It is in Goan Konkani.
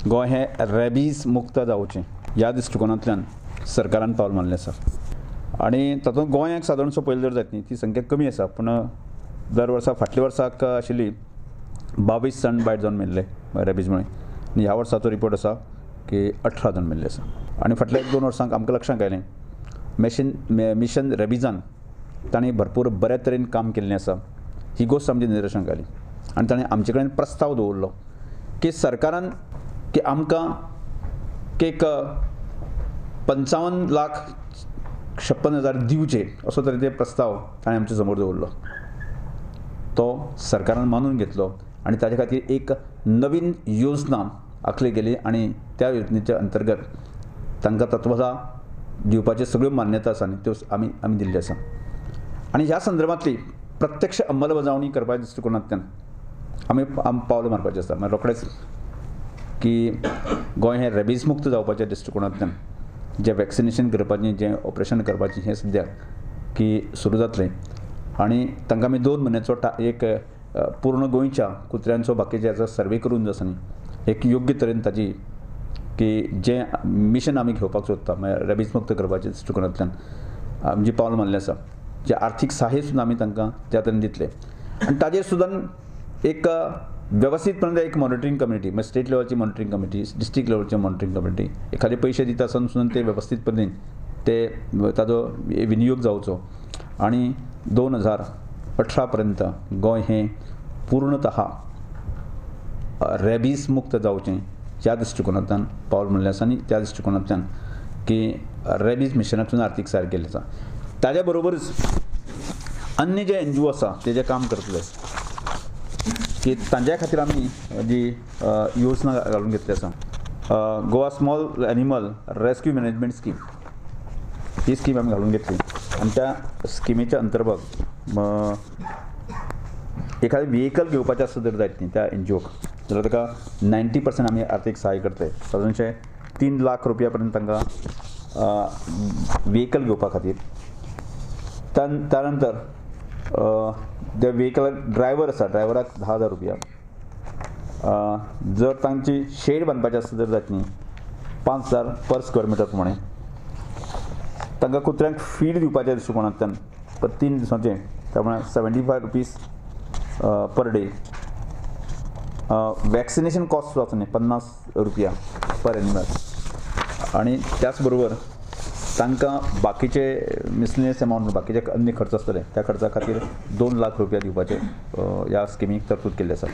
गोंय हें रेबीज मुक्त जावचें ह्या दृश्टिकोणांतल्यान सरकारान पावल मारलें आसा आनी तातूंत गोंयाक सादारणसो पळयलें जर जायत न्ही ती संख्या कमी आसा, पूण दर वर्सा फाटल्या वर्साक आशिल्ली 22 जाण बायट जावन मेल्ले रेबीज मुळे आनी ह्या वर्साचो रिपोर्ट आसा की 18 जाण मेल्ले आसा. आनी फाटल्या 1-2 वर्सांक आमकां लक्षांत आयलें मिशन रेबीजान तांणी भरपूर बऱ्या तरेन काम केल्लें आसा ही गोश्ट आमच्या निदर्शनाक आयली आनी ताणें आमचे कडेन प्रस्ताव दवरलो की सरकारान की आमकां एक 55,56,000 दिवचे असो तरेचे प्रस्ताव ताणें आमच्या समोर दवरलो. तो सरकारान मानून घेतलो आनी ताजे खातीर एक नवीन योजना आखली गेली आनी त्या योजनेच्या अंतर्गत तांकां तत्वता दिवपाच्यो सगळ्यो मान्यता आसा आनी त्यो आमी आमी दिल्ल्यो आसा. आनी ह्या संदर्भांतली प्रत्यक्ष अंमलबजावणी करपाच्या दृश्टिकोणांतल्यान आमी पावल मारपाचें आसा. मागीर रोखडेंच की गोंय हें रेबीज मुक्त जावपाच्या दृश्टिकोणांतल्यान जें वॅक्सिनेशन करपाचें, जें ऑपरेशन करपाचें हें सद्याक की सुरू जातलें आनी तांकां आमी 2 म्हयन्याचो एक पूर्ण गोंयच्या कुत्र्यांचो बाकीच्या सर्वे करून जो आसा न्ही एक योग्य तरेन ताजी की जें मिशन आमी घेवपाक सोदता म्हळ्यार रेबीज मुक्त करपाच्या दृश्टिकोणांतल्यान आमची पावल मारलें आसा, जें आर्थीक सहाय्य सुद्दां आमी तांकां त्या तरेन दितले आनी ताजेर सुद्दां एक वेवस्थीतपणान एक मॉनिटरींग कमिटी, म्हणजे स्टेट लेवलची मॉनिटरींग कमिटी, डिस्ट्रिक्ट लेवलची मॉनिटरींग कमिटी, एखादे पयशे दिता आसतना सुद्दां ते वेवस्थीत पद्दतीन ते ताजो विनियोग जावचो आनी 2018 पर्यंत गोंय हें पूर्णतः रेबीज मुक्त जावचें ह्या दृश्टिकोणांतल्यान पावल मारलें आसा आनी त्या दृश्टिकोणांतल्यान की रेबीज मिशनाक सुद्दां आर्थीक सहाय्य केल्लें आसा. ताज्या बरोबरच अन्य जे एनजीओ आसा ते जे काम करतले की तांच्या खातीर आमी जी योजना घालून घेतली आसा, Goa small animal rescue management scheme ही स्कीम आमी घालून घेतली आनी त्या स्किमीच्या अंतर्गत एखादें व्हेकल घेवपाचें आसत जर जायत न्ही त्या एनजीओक जाल्यार ताका 90% आमी आर्थीक सहाय्य करतले. सादारणशें 3 लाख रुपया पर्यंत तांकां व्हेकल घेवपा खातीर. त्या नंतर जे व्हेकल ड्रायवर आसा ड्रायवराक 10,000 रुपया, जर तांची शेड बांदपाची आसत जर जायत न्ही 5,000 पर स्क्वेअर मिटर प्रमाणे, तांकां कुत्र्यांक फीड दिवपाच्या दृश्टिकोणांतल्यान 3 दिसांचें त्यामुळे 75 rupees per day, vaccination cost जो आसा न्ही 50 रुपया पर एनिमल आनी त्याच बरोबर तांकां बाकीचे मिसलेनियस अमावंट बाकीचे अन्य खर्च आसतले त्या खर्चा खातीर 2 लाख रुपया दिवपाचे ह्या स्किमीक तरतूद केल्ली आसा.